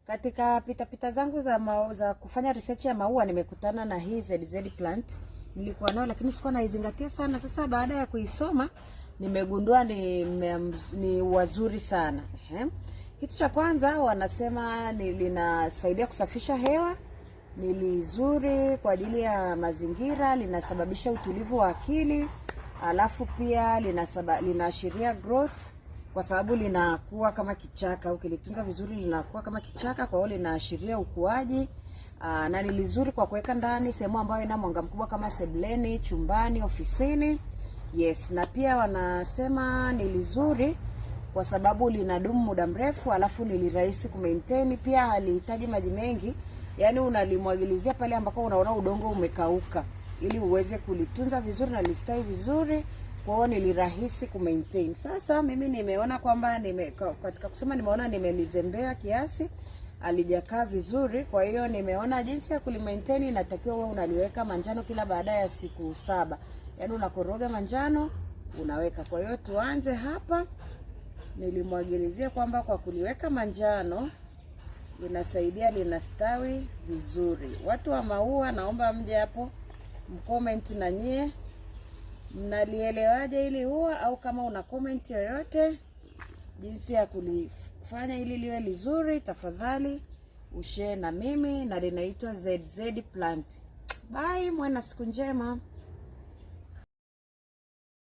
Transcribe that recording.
Katika pitapita zangu za kufanya research ya maua nimekutana na hii ZZ plant. Nilikuwa nayo lakini sikuwa naizingatia sana. Sasa baada ya kuisoma nimegundua ni wazuri sana. Ehe. Kitu cha kwanza wanasema ni linasaidia kusafisha hewa, ni lizuri kwa ajili ya mazingira, linasababisha utulivu wa akili, alafu pia linaashiria growth kwa sababu linakuwa kama kichaka. Ukilitunza vizuri linakuwa kama kichaka, kwa hiyo linaashiria ukuaji. Na ni lizuri kwa kuweka ndani sehemu ambayo ina mwanga mkubwa kama sebuleni, chumbani, ofisini. Yes, na pia wanasema ni lizuri kwa sababu linadumu muda mrefu, alafu ni rahisi kumaintain, pia halihitaji maji mengi. Yaani unalimwagilizia pale ambako unaona udongo umekauka ili uweze kulitunza vizuri na listawi vizuri. Kwa hiyo ni rahisi kumaintain. Sasa mimi nimeona kwamba katika kusoma nimeona nimelizembea kiasi, alijakaa vizuri. Kwa hiyo nimeona jinsi ya kulimaintain, inatakiwa wewe unaliweka manjano kila baada ya siku 7. Yaani unakoroga manjano unaweka. Kwa hiyo tuanze hapa. Nilimwagilizia kwamba kwa kuliweka manjano linasaidia linastawi vizuri. Watu wa maua, naomba mje hapo mcomment na nyie mnalielewaje hili ua, au kama una comment yoyote jinsi ya kulifanya ili liwe lizuri, tafadhali ushare na mimi, na linaitwa ZZ plant. Bye, mwe na siku njema.